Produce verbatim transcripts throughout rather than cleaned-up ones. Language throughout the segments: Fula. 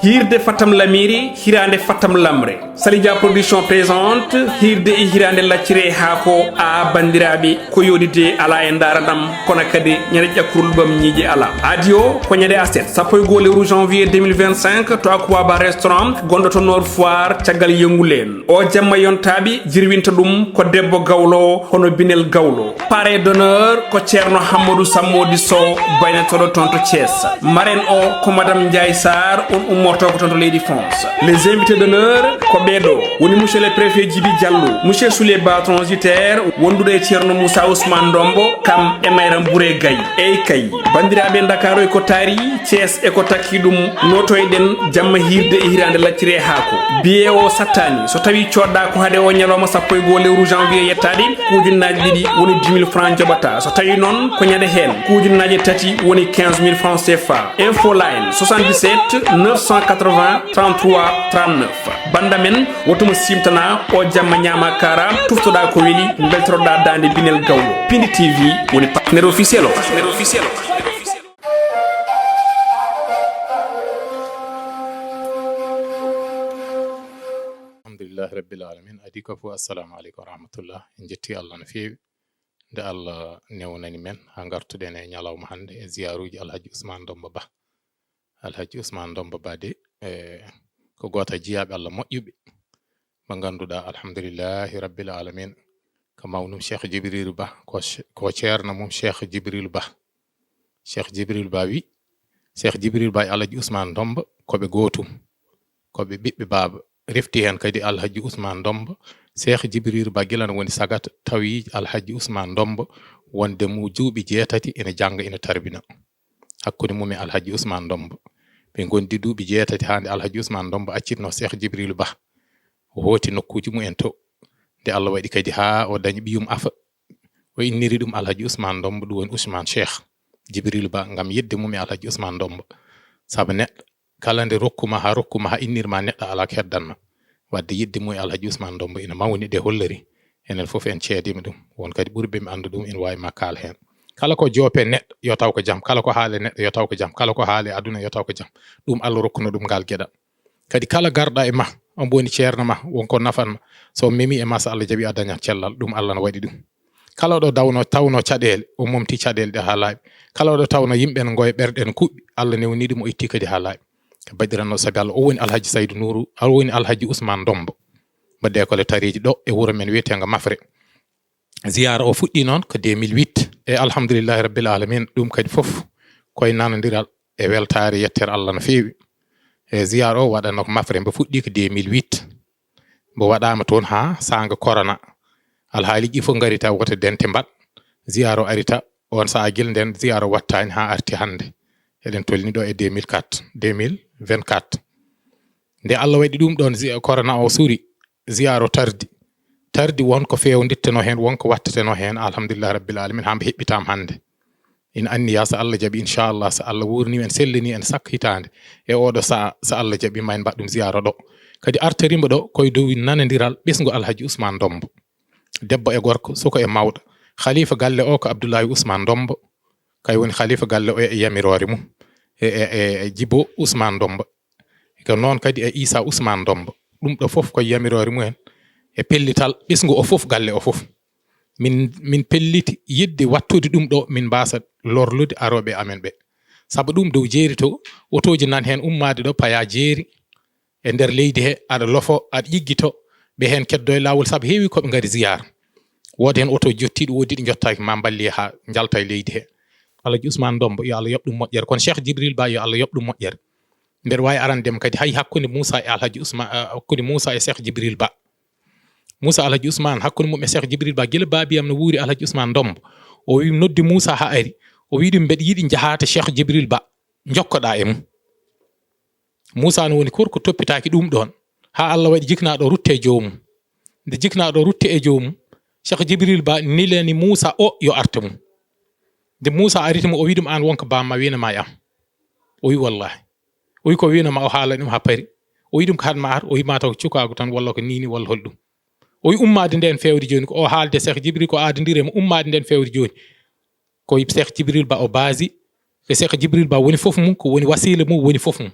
Hiirde Fatam Lamiri, hiraande Fatam Lamre. Salidia Production présente Hiirde e hiraande laccire haako a banndiraaɓe, ko yooɗide alaa e ndaaranam, kono kadi ñande ƴakkurul bam ñiiƴe alaa. Aadi o ko ñande aset, sappo e goo lewru janvier deux mille vingt-cinq, to Aquaba Restaurant, gonɗo to Nord Foire, caggal yongulen. O jamma yontaaɓe, jirwinta ɗum ko debbo gawlo, hono Binel Gawlo. Parrain d'honneur ko Ceerno Hammadou Sammodi Sow, baynotooɗo toon to Thiès. Marraine o ko Madame Ndiaye Sarr, on ummorto ko toon to leydi France. Les invités d'honneur ko ɓee ɗo, woni Monsieur le Préfet Djibi Diallo, Monsieur Souley Ba transitaire, wonduɗo e Ceerno Moussa Ousmane Ndombo, kam e Mayram Bouré Gaye. Eey kay, banndiraaɓe Ndakaaru e ko taari, Thiès e ko takki ɗum, nootoyɗen jamma hiirde e hiraande laccire haako. Billet o sattaani, so tawii coodɗaa ko hade o ñalawma sappo e goo lewru janvier yettaade, ko ujunnaaje ɗiɗi woni dix mille francs njoɓataa. So tawii noon ko ñande heen, ko ujunnaaje tati woni quinze mille francs C F A. Info Line soixante-dix-sept neuf cent quatre-vingts trente-trois trente-neuf. Bannda men, woto mo siimtana, o jamma ñaama kaara, tuftoɗaa ko weli, mbeltoroɗaa daande Binel Gawlo. Pindi T V woni partenaire officiel o. Alhamdulillahi Rabbil Alamin. Adi ko fof, assalamu aleykum wa rahmatullah. En jetti Allah no feewi. Nde Allah newnani men haa ngartuɗen e ñalawma hannde e ziyaaruuji Alhaji Ousmane Ndombo Ba. Alhaji Ousmane Ndombo Ba de, e, ko gooto e jiyaaɓe Allah moƴƴuɓe. Ɓe ngannduɗaa, alhamdulillahi Rabbil Alamin, ko mawnum Cheikh Jibril Ba, ko, ko ceerno mum Cheikh Jibril Ba. Cheikh Jibril Ba wi, Cheikh Jibril Ba e Alhaji Ousmane Ndombo ko ɓe gootum, ko ɓe ɓiɓɓe baaba. Refti heen kadi Alhaji Ousmane Ndombo, Cheikh Jibril Ba gila no woni sagat, tawi Alhaji Ousmane Ndombo wonde mo duuɓi jeetati ina jannga, ina tarbina. Hakkunde mum e Alhaji Ousmane Ndombo, ɓe ngondi duuɓi jeetati haa nde Alhaji Ousmane Ndombo accitno Cheikh Jibril Ba. O hooti nokkuuji mum en to. Nde Allah waɗi kadi haa o dañi ɓiyum afa, o inniri ɗum Alhaji Ousmane Ndombo, ɗum woni Ousmane Cheikh Jibril Ba, ngam yidde mum e Alhaji Ousmane Ndombo. Sabu neɗɗo kala nde rokkuma haa rokkuma haa innirma neɗɗo, alaa ko heddanma. Wadde yidde mum e Alhaji Ousmane Ndombo ina mawni, de hollori enen fof en ceedima ɗum. Won kadi ɓurɓe mi anndu ɗum, ina waawi ma kaal heen. Kala ko joope neɗɗo, yo taw ko jam. Kala ko haale neɗɗo, yo taw ko jam. Kala ko haale aduna, yo taw ko jam. Ɗum Allah rokkuno ɗum ngal geɗal. Kadi kala garɗa e ma, on woni ceerno ma, won ko nafanma. So memi e ma, so Allah jaɓi, a dañat cellal. Ɗum Allah no waɗi ɗum. Kala ɗo dawno, tawno caɗeele, o momti caɗeele ɗe haa laaɓi. Kala ɗo tawno yimɓe no ngoya, ɓerɗe no kuɓɓi, Allah newni ɗum, o itti kadi haa laaɓi. Ko baɗiranno sabi Allah, o woni Alhaji Saydu Nuuru, o woni Alhaji Ousmane Ndombo. Mbaɗde école tariiji ɗo e wuro men wiyeteengo Mafre. Ziyaara o fuɗɗi noon ko deux mille huit. E alhamdulillahi rabbil alamin, ɗum kadi fof koye nanondiral e weltaare, yettere Allah no feewi. E ziyaara o waɗanno ko Mafre, mbo fuɗɗi ko deux mille huit. Mbo waɗaama toon haa saanga korona. Alhaaliiji ɗi fof ngari taw woto dente mbaɗ. Ziyaara o ari ta on sahaa gila nden ziyaara o wattaani haa arti hannde. Eɗen tolni ɗo e deux mille quatre, deux mille vingt-quatre. Nde Allah waɗi ɗum ɗoon zi-, korona o suuri, ziyaara o tardi. Tardi, won ko feewnditteno heen, won ko watteteno heen, alhamdulillahi rabbil alamin, haa mbo heɓɓitaama hannde. Ina anniya, so Allah jaɓi, inchallah, so Allah wuurni en, sellini en, sakko hitaande, e oɗo sahaa, so Allah jaɓi, ma en mbaɗ ɗum ziyaara ɗo. Kadi artorima ɗo koye dow nanondiral ɓesngu Alhaji Ousmane Ndombo. Debbo e gorko, suka e mawɗo. Khalifa galle o ko Abdoulaye Ousmane Ndombo. Kay woni khalifa galle o e yamiroore mum. E, e, e, e Djibo Ousmane Ndombo. Ko noon kadi e Issa Ousmane Ndombo. Ɗum ɗo fof ko yamiroore mumen. E pellital ɓesngu o fof, galle o fof. Min, min pelliti yiɗde wattude ɗum ɗo, min mbaasa lorlude arooɓe amen ɓe. Sabu ɗum dow jeeri to, otooji nan heen ummaade ɗo, paya jeeri e nder leydi he, aɗa lofo, aɗa ƴiggito, ɓe heen keddo e laawol, sabu heewi ko ɓe ngari ziyaara. Woodi heen oto jottiiɗo, woodi ɗi njottaaki, ma mballi haa njalta e leydi he. Alhaji Ousmane Ndombo, yo Allah yoɓ ɗum moƴƴere. Kono Cheikh Jibril Ba, yo Allah yoɓ ɗum moƴƴere. Mbeɗa waawi arande ma kadi hay hakkunde Moussa e Alhaji Ousmane, eh, hakkunde Moussa e Cheikh Jibril Ba. Moussa Alhaji Ousmane, hakkunde mum e Cheikh Jibril Ba, gila baabiyam no wuuri Alhaji Ousmane Ndombo. O wi, noddi Moussa haa ari. O wi ɗum, mbeɗa yiɗi njahaa to Cheikh Jibril Ba. Njokkoɗaa e mum. Moussa no woni korko toppitaaki ɗum ɗoon. Haa Allah waɗi jiknaaɗo rutte e joomum. Nde jiknaaɗo rutte e joomum, Cheikh Jibril Ba nelani Moussa o yo arta mum. Nde Moussa ariti mo, o wi ɗum, aan wonko bamma wino ma e am. O wi, wallahi. O wi ko wino ma, o haalani ɗum haa pari. O wi ɗum ko haɗma ar, o wi ma taw ko cukaagu tan, walla ko niini, walla hol ɗum. O wi ummaade nden feewde jooni, ko o haalde Cheikh Jibril, ko aadondire mo ummaade nden feewde jooni. Ko Cheikh Jibril Ba o baasi, Ko Cheikh Djibril Ba woni fof mum, ko woni wasiila mum, woni fof mum.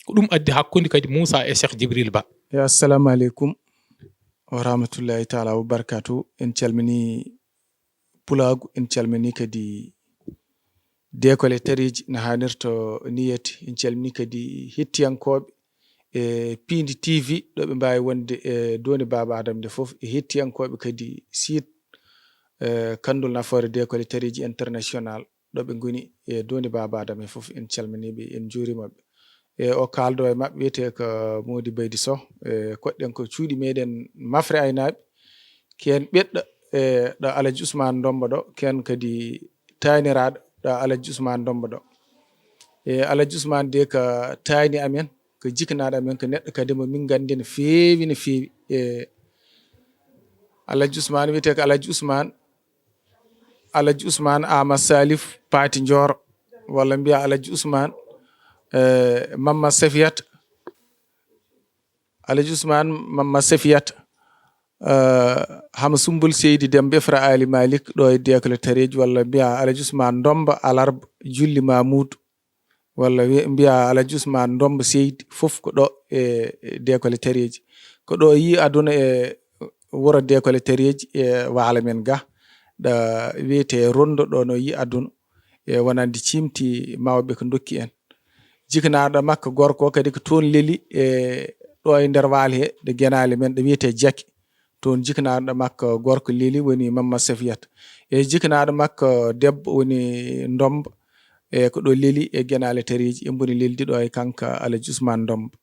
Ko ɗum addi hakkunde kadi Moussa e Cheikh Djibril Ba. Yo, assalamu aleykum wa rahmatullahi taala wa barakatuh. En calmini pulaagu, en calmini kadi deekole tareeji no haanirta niyete. En calmini kadi hettiyankooɓe e Piindi T V ɗo ɓe mbaawi wonde e dooni Baaba Adama nde fof, e hettiyankooɓe kadi siit e Kanndul Nafoore Deekole Tareeji International ɗo ɓe ngoni e dooni Baaba Adama e fof. En calminiiɓe, en njuuriima ɓe. E o kaaldo e maɓɓe wiyetee ko Moodi Baydi Soh. E koɗɗen ko cuuɗi meɗen Mafre Aynaaɓe, ko heen ɓeɗɗo e ɗo Alaji Usmaan Ndomba ɗo, ko heen kadi taaniraaɗo ɗo Alaji Usmaan Ndomba ɗo. E Alaji Usmaan de ko taani amen, ko jikinaaɗo amen, ko neɗɗo kadi mo min nganndi no feewi, no feewi. E Alaji Usmaan wiyetee ko Alaji Usmaan, Alaji Usmaan Ama Salif Paati Njooro, walla mbiya Alaji Usmaan e Mamma Safiyat. Alaji Usmaan Mamma Safiyat, eh, Hama Sumbul Seydi Demba Ifra Ali Malik ɗo e Deekole Tareeji, walla mbiya Alaji Usmaan Ndomba Alarba Julli Mamuudu, walla wi-, mbiya Alaji Usmaan Ndomba Seydi, fof ko ɗo e, e Deekole Tareeji. Ko ɗo yi aduna e wuro Deekole Tareeji e waalo men ga, ɗo wiyetee Rondo, ɗo no yi aduna e wonande ciimti mawɓe ko ndokki en. Jikinaaɗo makko gorko kadi ko toon leli e ɗo e nder waalo he, ɗo genaale men ɗo wiyetee Jake. Toon jikinaaɗo makko gorko leli woni Mamma Safiyat. E jikinaaɗo makko debbo woni Ndomba, e ko ɗo leli e genaale tareeji, e mboni leldi ɗo e kanko Alaji Usmaan Ndomba.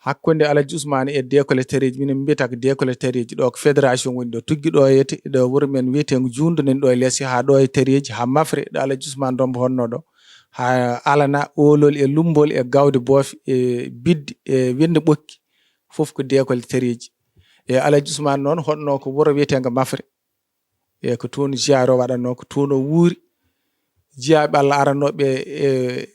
Hakkunde Alaji Usmaan e Deekole Tareeji, minen mbiyata ko Deekole Tareeji, ɗo ko fédération woni ɗo, tuggi ɗo e te-, ɗo wuro men wiyeteengo Juundo nen ɗo e Lesi, haa ɗo e Tareeji, haa Mafre, ɗo Alaji Usmaan Ndomba honno ɗo, haa Alana, Oolol e Lumbol e Gawde Boofe e Biddi e Wende Ɓokki, fof ko Deekole Tareeji. E Alaji Usmaan noon, hoɗno ko wuro wiyeteengo Mafre. E ko toon ziyaare o waɗatnoo, ko toon o wuuri. Jiyaaɓe Allah arannooɓe e,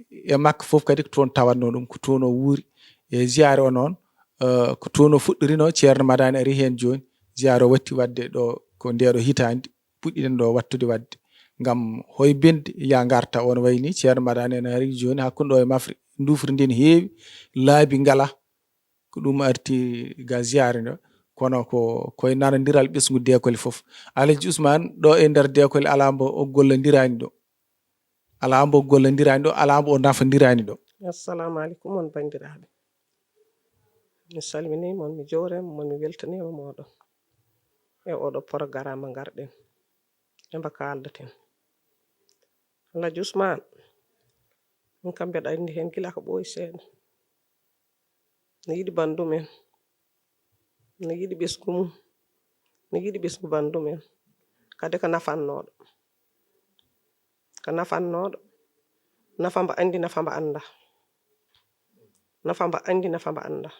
e makko fof kadi ko toon tawatnoo ɗum, ko toon o wuuri. E ziyaare o noon, eh, ko toon o fuɗɗorinoo, Ceerno Madani ari heen jooni. Ziyaare o watti waɗde ɗo ko ndeeɗo hitaande, puɗɗiɗen ɗo wattude waɗde. Ngam hoy bende ya ngarta, on wayni Ceerno Madani en ari jooni, hakkunde ɗo e Mafre, ndufri ndi ne heewi, laabi ngala. Ko ɗum arti ga ziyaare ndo, kono ko koye nanondiral ɓesngu Deekole fof. Alaji Usmaan, ɗo e nder Deekole alaa mbo o gollondiraani ɗo. Alaa mbo o gollondiraani ɗo, alaa mbo o nafondiraani ɗo. Assalamu aleykum, on banndiraaɓe. Mi salminiima on, mi jooreema mon, mi weltaniima mooɗon e oɗo porogaraama ngarɗen e mba kaaldaten. Alaji Usmaan, min kam mbeɗa anndi heen gila ko ɓooyi seeɗa. No yiɗi banndum en, no yiɗi ɓesngu mum, no yiɗi ɓesngu banndum en. Kadi ko nafannooɗo, ko nafannooɗo, nafa mba anndi, nafa mba annda, nafa mba anndi, nafa mba annda.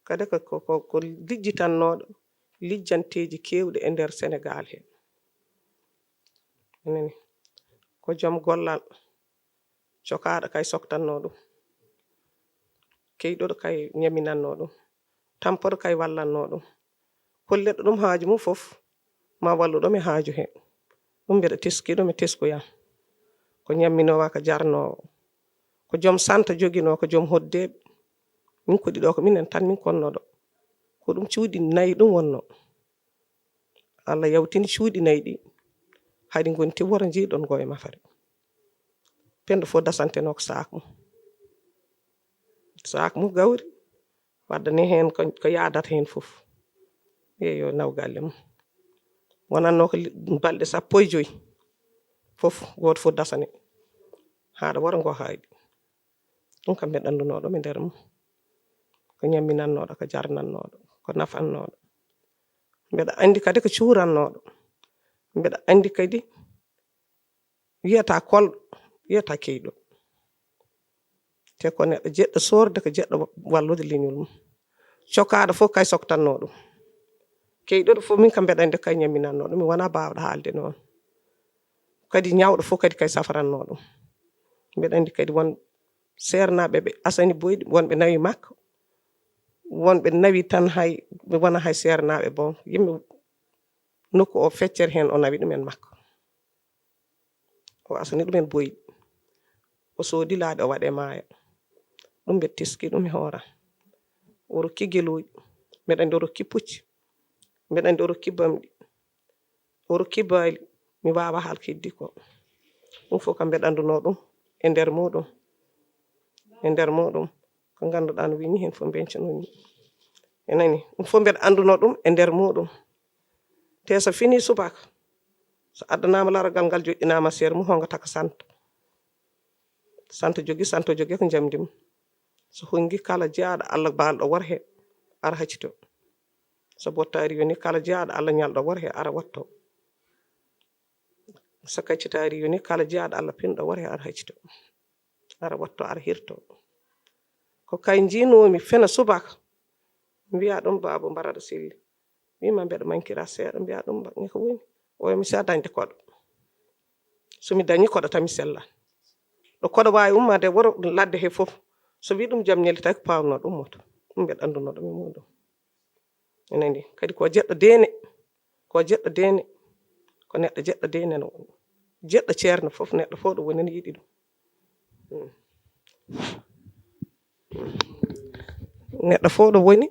Kadi ko, ko, ko, ko lijjitannooɗo lijjanteeji keewɗi e nder Senegaal he. Nani, ko joom gollal, cokaaɗo kay soktatnoo ɗum, keyɗoɗo kay ñaminatnoo ɗum, tampoɗo kay wallatnoo ɗum, holleɗo ɗum haaju mum fof, ma wallu ɗum e haaju he. Ɗum mbeɗa teski ɗum e tesku yam. Ko ñamminoowa, ko jarnoowo, ko joom santa joginoo, ko joom hoddeeɓe. Min koɗi ɗo ko minen tan min konnoo ɗo. Ko ɗum cuuɗi nayi ɗum wonnoo. Allah yawtini cuuɗi nayi ɗi. Hari ngonti woro njiiɗon ngo e mafare. Pendo fof dasantenoo ko saak mum. Saak mum gawri. Waddani heen ko, ko yaadata heen fof. Yeeyo naw galle mum. Wonatnoo ko li-, balɗe sappo e joy. Fof, gooto fof dasane. Haɗa wara ngo hayɗi. Ɗum kam mbeɗa anndunoo ɗum e nder mum. Ko ñamminannooɗo, ko jarnannooɗo, ko nafannooɗo. Mbeɗa anndi kadi ko cuurannooɗo. Mbeɗa anndi kadi wiyata kolɗo, wiyata keyɗo. Te ko neɗɗo jeɗɗo soorde, ko jeɗɗo wallude leñol mum. Cokaaɗo fof kay soktannoo ɗum. Keyɗoɗo fof min kam mbeɗa anndi kay ñamminannoo ɗum, mi wonaa baawɗo haalde noon. Kadi ñawɗo fof kadi kay safarannoo ɗum. Mbeɗa anndi kadi won seernaaɓe ɓe asani boyɗi, wonɓe nawi makko, wonɓe nawi tan hay, ɓe wona hay seernaaɓe boom. Yimɓe nokku o feccere heen o nawi ɗum en makko. O asani ɗumen boyi. O soodi laaɗe, o waɗe maaya. Ɗum mbeɗa teski ɗum e hooram. O rokki gelooɗi. Mbeɗa anndi o rokki pucci. Mbeɗa anndi o rokki bamɗi. O rokki baali. Mi waawa haal ko heddi ko. Ɗum fof kam mbeɗa anndunoo ɗum e nder muuɗum. E nder muuɗum. Ko ngannduɗaa no wini heen fof mbeñcanumi. E nani? Ɗum fof mbeɗa anndunoo ɗum e nder muuɗum. Te so fini subaka, so addanaama larogal ngal joɗɗinaama seer mum, honga taka santa. Santa jogi, santa jogi ko njamdi mum. So hongi kala jeyaaɗo Allah baalɗo wor he, ara haccito. So bottaari yoni kala jeyaaɗo Allah ñalɗo wor he, ara watto. So kaccitaari yoni kala jeyaaɗo Allah pinɗo wor he, ara haccito. Ara watto, ara hirto. Ko kay njiinoomi fena subaka, mbiya ɗum Baaba Barada Selli. Wima mbeɗa mankira seeɗa, mbiya ɗum ba-, ni ko woni. O wi mi sa dañde koɗo. So mi dañi koɗo tan mi sella. Ɗo koɗo waawi ummaade woro ladde he fof. So wi ɗum jam ñeli tawi ko paawno ɗum moto. Ɗum mbeɗa annduno ɗum e muɗum. Ene anndi kadi ko jeɗɗo deene, ko jeɗɗo deene, ko neɗɗo jeɗɗo deene no woni. Jeɗɗo ceerno fof, neɗɗo fof ɗo woni ene yiɗi ɗum. Mm. Neɗɗo fof ɗo woni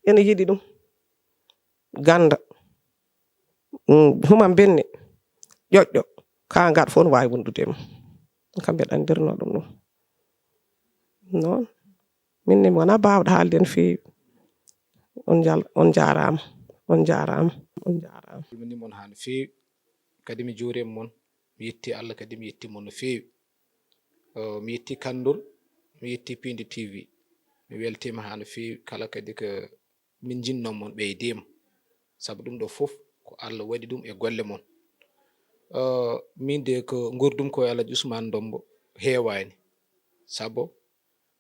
ene yiɗi ɗum. Gannda. Mm, huma benne. Ƴoƴƴo. Ka ngat fof no waawi wondude e mum. Kam mbeɗa anndirno ɗum ɗum. Noon. Min ne mi wonaa baawɗo haalde no feewi. On njal-, on njaaraama. On njaaraama. On njaaraama. Mi salmini mon haa no feewi. Kadi mi juuriima mon. Mi yetti Allah kadi mi yetti mon no feewi. O, mi yetti Kanndol, mi yetti Piindi T V. Mi weltiima haa no feewi. Kala kadi ko min njinnoo mon ɓeydiima. Sabu ɗum ɗo fof ko Allah waɗi ɗum e golle mon. O, min de ko nguurdum ko e Alhaji Ousmane Ndombo heewaani. Sabu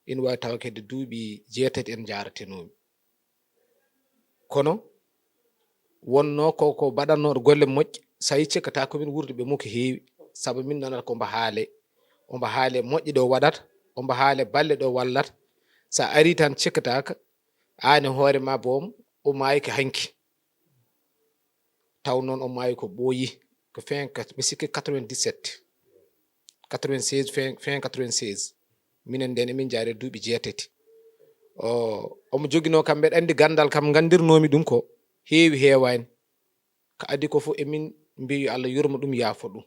ina waawi tawa kadi duuɓi jeetati en njaaratenoomi. Kono wonnoo ko, ko baɗannooɗo golle moƴƴe, so a yii cekkata ko min wuurduɓe mo ko heewi. Sabu min nanata ko mbo haale, ombo haale moƴƴe ɗo waɗata, ombo haale balle ɗo wallata. So a arii tan cekkataaka, aan e hoore ma boom, o maayi ko hanki. Taw noon o maayi ko ɓooyi, ko fin, mi sikki quatre-vingt-dix-sept. Quatre-vingt-seize, fin, fin quatre-vingt-seize. Minen ndeen emin njaari duuɓi jeetati. O, omo joginoo kam, mbeɗa anndi ganndal kam, nganndirnoomi ɗum ko heewi heewaani. Ko adii ko fof emin mbiyi yo Allah yurmo ɗum, yaafo ɗum.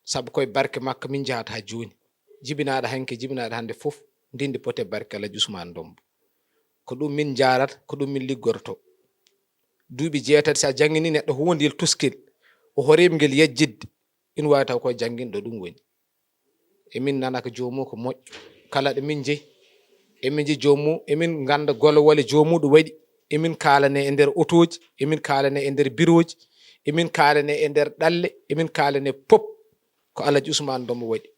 Sabu koye barke makko min njahata haa jooni. Jibinaaɗo hanki, jibinaaɗo hannde fof, ndinndi pote barke Alhaji Ousmane Ndombo. Ko ɗum min njaarata, ko ɗum min liggorto. Duuɓi jeetati, so a janngini neɗɗo huunde tuskil, o horiima ngel yejjitde, ina waawi taw ko jannginɗo ɗum woni. Emin nana ko joomum ko moƴƴo. Kala ɗo min njehi, emin njehi joomum, emin ngannda golowole joomum ɗo waɗi. Emin kaalane e nder otooji, emin kaalane e nder birooji, emin kaalane e nder ɗalle, emin kaalane pop ko Alhaji Ousmane Ndombo waɗi.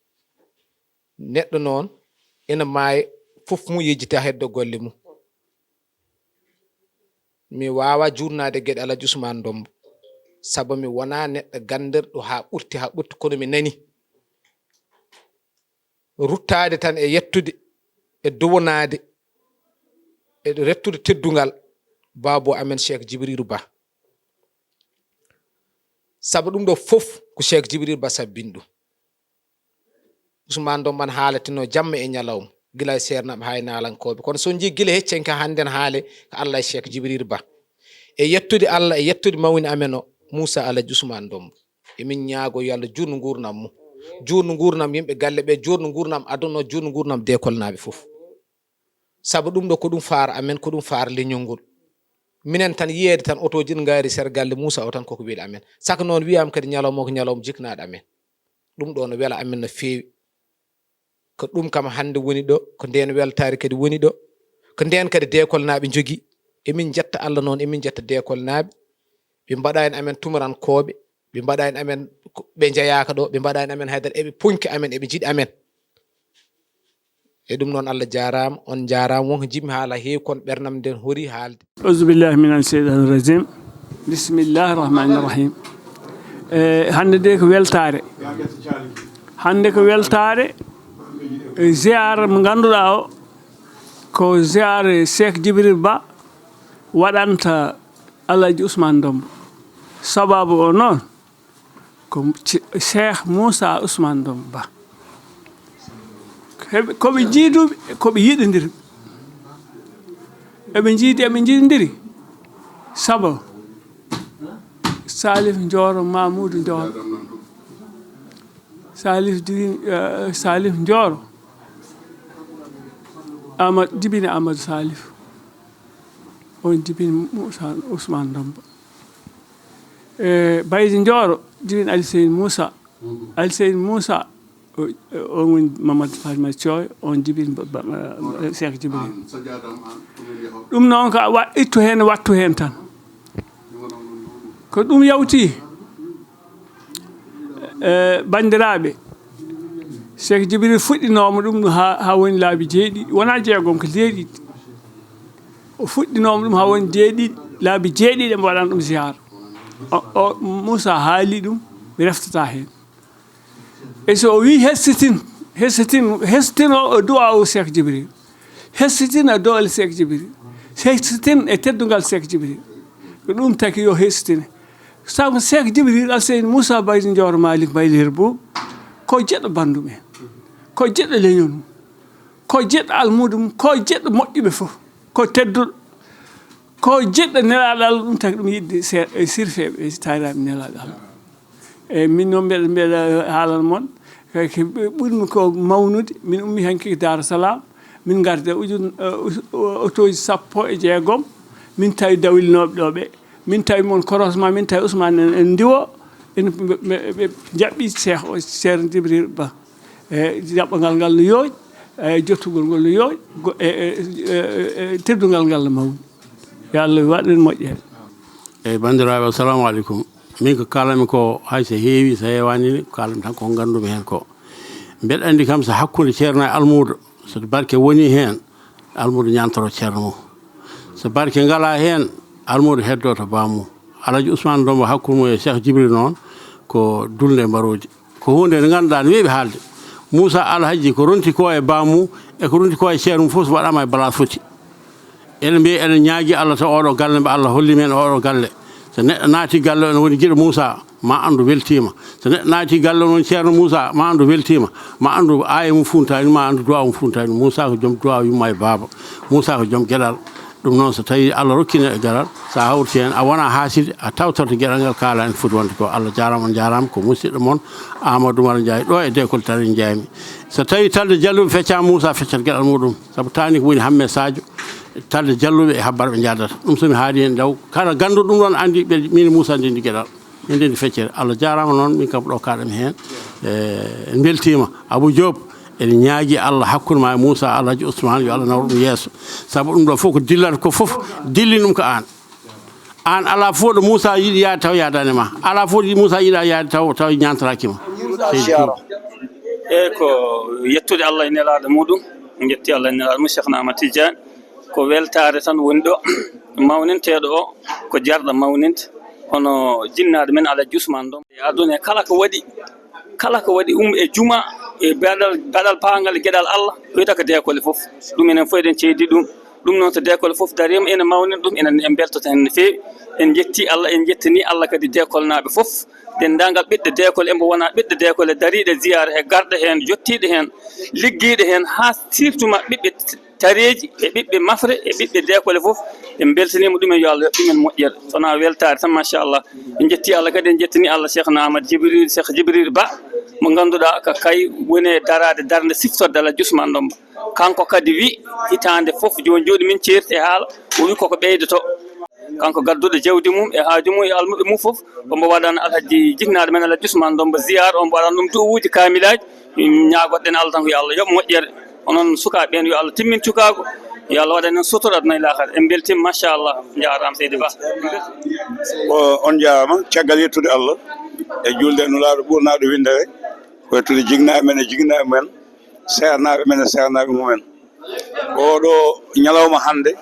Neɗɗo noon ina maaya, fof mum yejjita heddo golle mum. Mi waawaa juutnaade geɗe Alhaji Ousmane Ndombo, sabu mi wonaa neɗɗo ganndirɗo haa ɓurti, haa ɓurti, kono mi nani. Ruttaade tan e yettude, e duwanaade, e rettude teddungal baabo amen Cheikh Djibril Ba. Sabu ɗum ɗo fof ko Cheikh Djibril Ba sabbini ɗum. Ousmane Ndombo ina haalatenoo jamma e ñalawma, gila e seernaaɓe haa e naalankooɓe. Kono so on njii gila hecci en ka hannde ene haale ko Allah e Cheikh Djibril Ba. E yettude Allah, e yettude mawni amen o, Moussa Alhaji Ousmane Ndombo. Emin ñaagoo yo Allah juutnu nguurndam mum. Juutnu nguurndam yimɓe galle ɓe, juutnu nguurndam aduna o, juutnu nguurndam deekolnaaɓe fof. Sabu ɗum ɗo ko ɗum faar amen, ko ɗum faar leñol ngol. Minen tan yiyeede tan otooji ina ngaari sera galle Moussa o tan koko weli amen. Saka noon wiyaama kadi ñalawma o ko ñalawma jiknaaɗo amen. Ɗum ɗo no wela amen no feewi. Ko ɗum kam hannde woni ɗo, ko ndeen weltaare kadi woni ɗo. Ko ndeen kadi deekolnaaɓe njogii. Emin njetta Allah noon, emin njetta deekolnaaɓe. Ɓe mbaɗa en amen tumurankooɓe, ɓe mbaɗa en amen ko ɓe njeyaaka ɗo, ɓe mbaɗa en amen haydara, eɓe ponki amen, eɓe njiɗi amen. E ɗum noon, Allah jaaraama, on njaaraama. Wonko njiɗmi haala heewi, kono ɓernam nden horii haalde. Auzubillahi minan seytani rajim. Bismillahi rahmani rahim. E, hannde de ko weltaare. Hannde ko weltaare, e, ziyaara mo ngannduɗaa o, ko ziyaara Cheikh Djibril Ba waɗanta Alhaji Ousmane Ndombo. Sababu o noon, Ko Cheikh Moussa Ousmane Doom Ba. Ko ɓe njiiduɓe, ko ɓe yiɗondirɓe. Eɓe njiidi, eɓe njiidondiri. Sabo Salif Njooro, Mamoudou Njooro. Salif Diri, eh, Salif Njooro. Amadou, jibini Amadou Salif. On jibini Moussa Ousmane Doom Ba. E Baydi Njooro, jibini Ali Seyni Moussa. Ali Seyni Moussa, o, o woni Mamadou Fatima Thioy, on jibini ba, ba, eh, Cheikh Djibril. Ɗum noon ko a wa-, ittu heen, wattu heen tan. Ko ɗum yawti, eh, banndiraaɓe. Cheikh Djibril fuɗɗinooma ɗum haa, haa woni laabi jeeɗiɗi, wonaa jeegom, ko jeeɗiɗi. O fuɗɗinooma ɗum haa woni jeeɗiɗi, laabi jeeɗiɗi emo waɗana ɗum ziyaara. O, o, Moussa haali ɗum, mi reftataa heen. E so o wii hessitin, hessitin, hessitin o, o du'a o Cheikh Djibril. Hessitin e doole Cheikh Djibril. Hessitin e teddungal Cheikh Djibril. Ko ɗum taki yo hessitine. Sabu Cheikh Djibril Alseyni Moussa Baydi Njooro Malik Baydi Herbo, ko jeɗɗo banndum en. Ko jeɗɗo leñol mum. Ko jeɗɗo almuudo mum, ko jeɗɗo moƴƴuɓe fof. Ko tedduɗo. Ko jeɗɗo nelaaɗo Allah, ɗum taki ɗum yiɗde se-, e sirfeeɓe, e taaraaɓe nelaaɗo Allah. Eeyi, min noon mbeɗa, mbeɗa haalana mon, kay ko ɓurmi ko mawnude, min ummi hanki ko Daaru Salaam, min ngardi e ujun-, eh, us-, o-, otooji sappo e jeegom, min tawi dawlinooɓe ɗo ɓe, min tawi mon korosma, min tawi Ousmane en, en ndiwo, en ɓe, ɓe, ɓe jaɓɓi Cheikh o, Ceerno Djibril Ba. E jaɓɓangal ngal no yooɗi, e jottugol ngol no yooɗi, go-, e, e, e, e teddungal ngal no mawni. Yo Allah waɗ en moƴƴere. Eyi, banndiraaɓe, assalamu aleykum. Min ko kaalanmi ko, hay so heewi, so heewaani, ko kaalanmi tan ko nganndu-mi heen ko. Mbeɗa anndi kam so hakkunde ceerno e almuudo, so barke woni heen, almuudo ñaantoro ceerno mum. So barke ngalaa heen, almuudo heddoo to baammum. Alhaji Ousmane Doom Ba hakkunde mum e Cheikh Djibril noon ko dulnde e mbaroodi. Ko huunde nde nganndu-ɗaa ne weeɓi haalde. Moussa Alhaji ko ronti ko e baammum e ko ronti ko e ceerno mum fof so waɗaama e balaas foti. Eɗen mbiya eɗen ñaagii Allah taw oɗo galle mbo Allah holli men oɗo galle. So neɗɗo naati galle o ene woni giɗo Moussa, ma anndu weltiima. So neɗɗo naati galle o woni ceerno Moussa, ma anndu weltiima. Ma anndu aaya mum funtaani, ma anndu duwaa mum funtaani. Moussa ko joom duwaa yumma e baaba. Moussa ko joom geɗal. Ɗum noon, so tawii Allah rokki neɗɗo geɗal, so a hawriti heen, a wonaa haaside, a tawtorto geɗal ngal kaalaa ene foti wonde ko. Allah jaaraama, on njaaraama, ko musidɗo mon Amadou Oumar Ndiaye, ɗo e Décole Tali Ndiaymi. So tawii Talde Jalluɓe feccaama, Moussa feccat geɗal muɗum. Sabu taani ko woni Hamme Sadio, Talde Jalluɓe e Habbar ɓe njaadata. Ɗum so mi haalii heen ndaw, kala gannduɗo ɗum ɗoon anndi ɓe, min e Moussa ndenndi geɗal. Min ndenndi feccere. Allah jaaraama noon, min kam ɗo kaaɗam heen. E, en mbeltiima. Abou Diop, eɗen ñaagii Allah hakkunde ma e Moussa Alhaji Ousmane, yo Allah nawru ɗum yeeso. Sabu ɗum ɗo fof ko dillata ko fof, dillini ɗum ko aan. Aan alaa fof ɗo Moussa yiɗi yaade taw yaadaani ma. Alaa fof ɗo Moussa yiɗa yaade taw, taw ñaantaraaki ma. Seydi Kouba. Eeyi, ko yettude Allah e nelaaɗo muɗum. En njetti Allah e nelaaɗo mum, Cheikh Ahmad Tidiane. Ko weltaare tan woni ɗo. Mawninteeɗo o, ko jarɗo mawninde. Hono jinnaaɗo men Alhaji Ousmane Doom. E aduna he kala ko waɗi, kala ko waɗi um e juma, e baɗal, baɗal paangal e geɗal Allah, ko wiyata ko deekole fof. Ɗum enen fof eɗen ceydi ɗum. Ɗum noon so deekole fof dariima, ene mawnina ɗum, enen en mbeltoto heen no feewi. En njetti Allah, en njettani Allah kadi deekolnaaɓe fof. Denndaangal ɓiɓɓe deekole, embo wona ɓiɓɓe deekole dariiɗe ziyaara he, garɗe heen, jottiiɗe heen, liggiiɗe heen, haa surtout ma ɓiɓɓe tareeji e ɓiɓɓe mafre e ɓiɓɓe deekole fof. En mbeltaniima ɗumen, yo Allah yoɓ ɗumen moƴƴere. So wonaa weltaare tan, machallah. En njetti Allah kadi, en njettani Allah Cheikhna Ahmad Djibril, Cheikh Djibril Ba, mo ngannduɗaa ko kay woni e daraade darnde siftorde Alhaji Ousmane Doom Ba. Kanko kadi wi hitaande fof, jooni jooni min ceerti e haala, o wi koko ɓeydoto. Kanko gadduɗo jawdi mum e haaju mum e almuɓe mum fof, ombo waɗana Alhaji jinnaaɗo men Alhaji Ousmane Doom Ba ziyaara, ombo waɗana ɗum du'awuuji kaamilaaji. Min ñaagoɗen Allah tan ko yo Allah yoɓ moƴƴere. Onon sukaaɓe ɓeen, yo Allah timmin cukaagu, yo Allah waɗan en sutura aduna e laakara. En mbeltiima, machallah. Njaaraama, seydi Ba. O, on njaaraama. Caggal yettude Allah e juulde e Nulaaɗo ɓurnaaɗo winndere, ko yettude jinnaaɓe men e jinnaaɓe men, seernaaɓe men e seernaaɓe mumen. Oɗo ñalawma hannde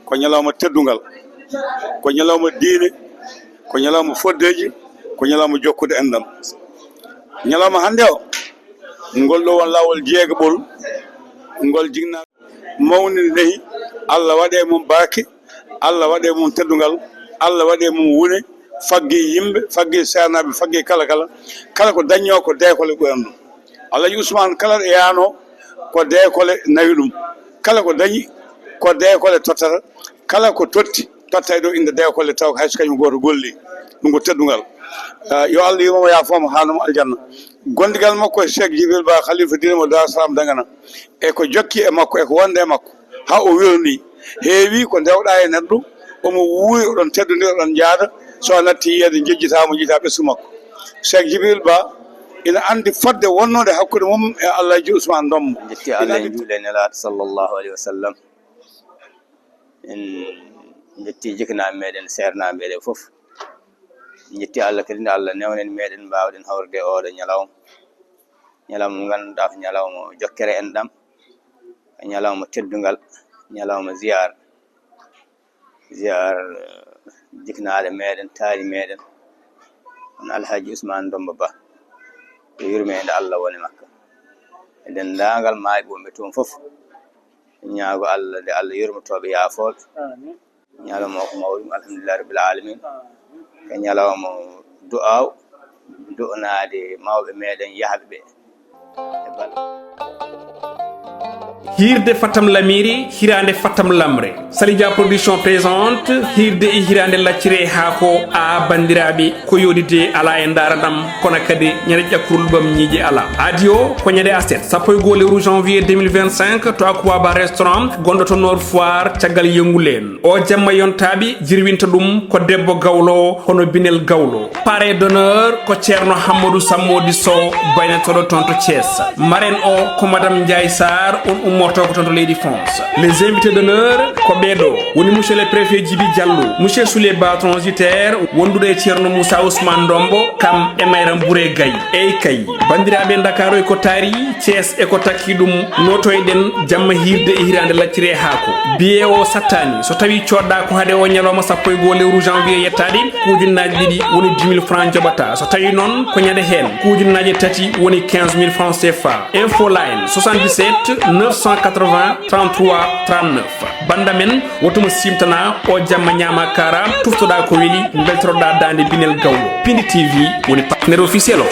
ko ñalawma teddungal, ko ñalawma diine, ko ñalawma foddeeji, ko ñalawma jokkude enɗam. Ñalawma hannde o, ngol ɗo won laawol jeegaɓol, ngol jinnaa mawninde nehi, Allah waɗe mum barke, Allah waɗe mum teddungal, Allah waɗe mum wune, Fagge yimɓe, fagge seenaaɓe, fagge kala kala. Kala ko dañnoo ko deekole ɓooyam ɗum. Alhaji Ousmane kala ɗo yaano ko deekole nawi ɗum. Kala ko dañi ko deekole tottata. Kala ko totti totta e ɗo innde deekole taw ko hay so kañum gooto golli. Ɗum ko teddungal. Ah, yo Allah yurmo mo yaafoo mo haana mo aljanna. Gondigal makko e Cheikh Jibril Ba Khalifa diine mo Dar Salam Dagana. E ko jokki e makko, e ko wonde e makko. Haa o welni. Heewi ko ndewɗaa e neɗɗo, omo wuuri, oɗon teddondira, oɗon njaada. So a natti yiyeede, njejjitaa mo, njiitaa ɓesngu makko. Cheikh Jibril Ba ina anndi fotde wonnode hakkunde mum e Alhaji Ousmane Ndombo. Njetti Allah en juule e Nelaaɗo sallallahu alayhi wa sallam. En njetti jiknaaɓe meɗen, seernaaɓe meɗen fof. En njetti Allah kadi nde Allah newnen meɗen mbaawɗen hawrude e oɗo ñalawma. Ñalawma mo ngannduɗaa ko ñalawma jokkere enɗam, ko ñalawma teddungal, ñalawma ziyaar. Ziyaar, eh, jiknaaɗo meɗen, taari meɗen, on Alhaji Ousmane Ndombo Ba. Yo yurmeende Allah wone makko. E denndaangal maayɓe wonɓe toon fof. Ñaago Allah nde Allah yurmotooɓe yaafooɓe. Ñalawma o ko mawɗum, alhamdulillahi rabbil alamin. Ko ñalawma du'aaw, du'anaade mawɓe meɗen yahɓe ɓe e bal. Hiirde Fatam Lamiri, hiraande Fatam Lamre. Salidia Production présente Hiirde e hiraande lacciri e haako a banndiraaɓe. Ko yooɗi de alaa e ndaarandam, kono kadi ñande ƴakkurul bam ñiiƴe alaa. Aadi o ko ñande aset, sappo e goo lewru janvier deux mille vingt-cinq, to Aquaba Restaurant, gonɗo to Nord Foire, caggal yongulen. O jamma yontaaɓe, jirwinta ɗum ko debbo gawlo, hono Binel Gawlo. Parrain d'honneur ko Ceerno Hammadou Sammodi Sow, baynotooɗo toon to Thiès. Marraine o ko Madame Ndiaye Sarr, on ummorto ko toon to leydi France. Les invités d'honneur ko ɓee ɗo, woni Monsieur le Préfet Djibi Diallo, Monsieur Souley Ba transitaire, wonduɗo e Ceerno Moussa Ousmane Ndombo, kam e Mayram Bouré Gaye. Eey kay, banndiraaɓe Ndakaaru e ko taari, Thiès e ko takki ɗum, nootoyɗen jamma hiirde e hiraande lacciri e haako. Billet o sattaani, so tawii coodɗaa ko hade o ñalawma sappo e goo lewru janvier yettaade, ko ujunnaaje ɗiɗi woni dix mille francs njoɓataa. So tawii noon ko ñande heen, ko ujunnaaje tati woni quinze mille francs C F A. Info Line, soixante-dix-sept neuf cent quatre-vingts trente-trois trente-neuf. Bannda men, woto mo siimtanaa, o jamma ñaama kaara, tuftoɗaa ko weli, mbeltoroɗaa daande Binel Gawlo. Pindi T V woni partenaire officiel o.